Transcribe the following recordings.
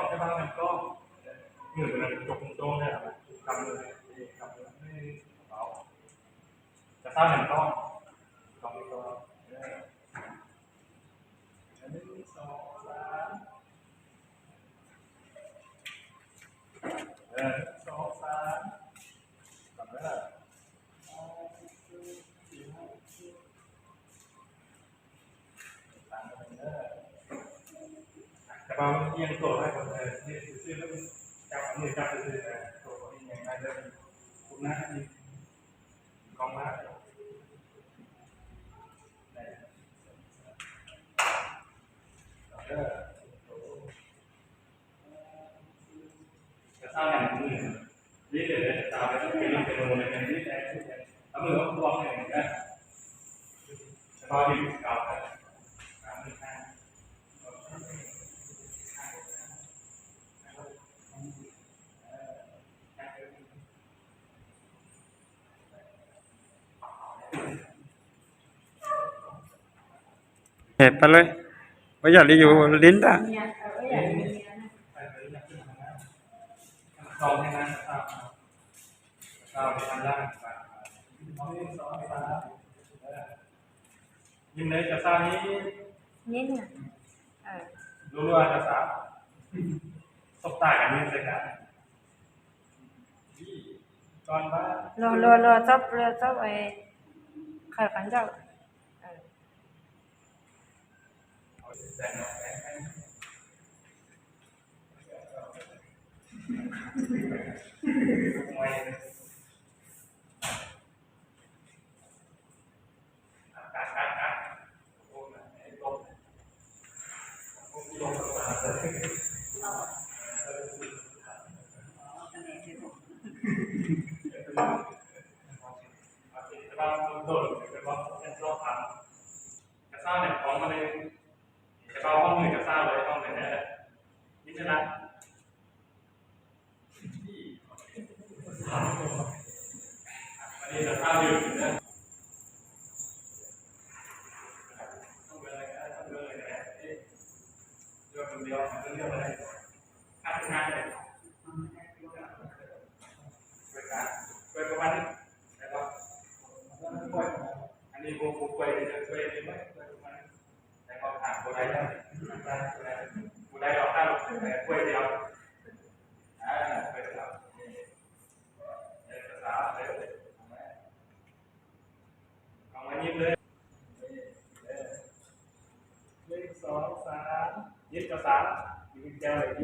Cov sab nees koob, nws cov nees cov koob ne, cov sab nees koob, Pab lawm, ua yam li yus li ntag. Luag luag luag txob, txob qhaws qhov ncauj.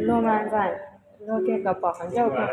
Luag mas ntxhais, luag kiag kom pom qhov ncauj kiag.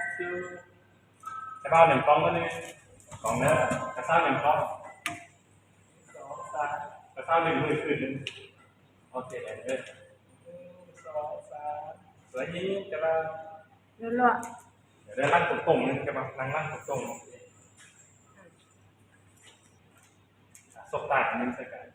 Cov pab niam poob ne, poob na, cov xav niam poob, cov xav niam hwj hwj. Ok, xuav ib cov lab, lab koom koom, cov lab koom koom. Xauj tas, xauj tas.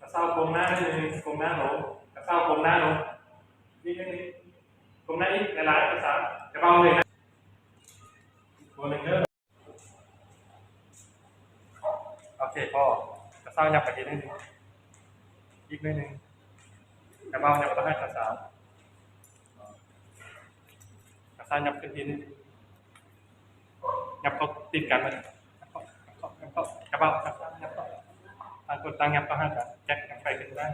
Cov xav koom nab, koom nab los, cov xav koom nab los, koom nab ib, lais lais cov xav, cov pab ib, koom nab. Ok, pog, cov xav nyob qhov twg ne? Ib ne, cov pab nyob qhov twg hab cov xav? Cov xav nyob qhov twg ne? Nyob qhov twg kag? Cov pab, cov xav nyob qhov, tag kuj tag nyob qhov hab, cov cov fais twg na?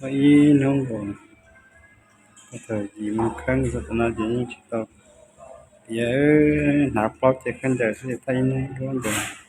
Ib hnub nkaus, thaum yim moo kheeb txog tam no ces yeej tsis tau tiav, hnav plaub cev khaub ncaws xwb ces thaum ib hnub nkaus.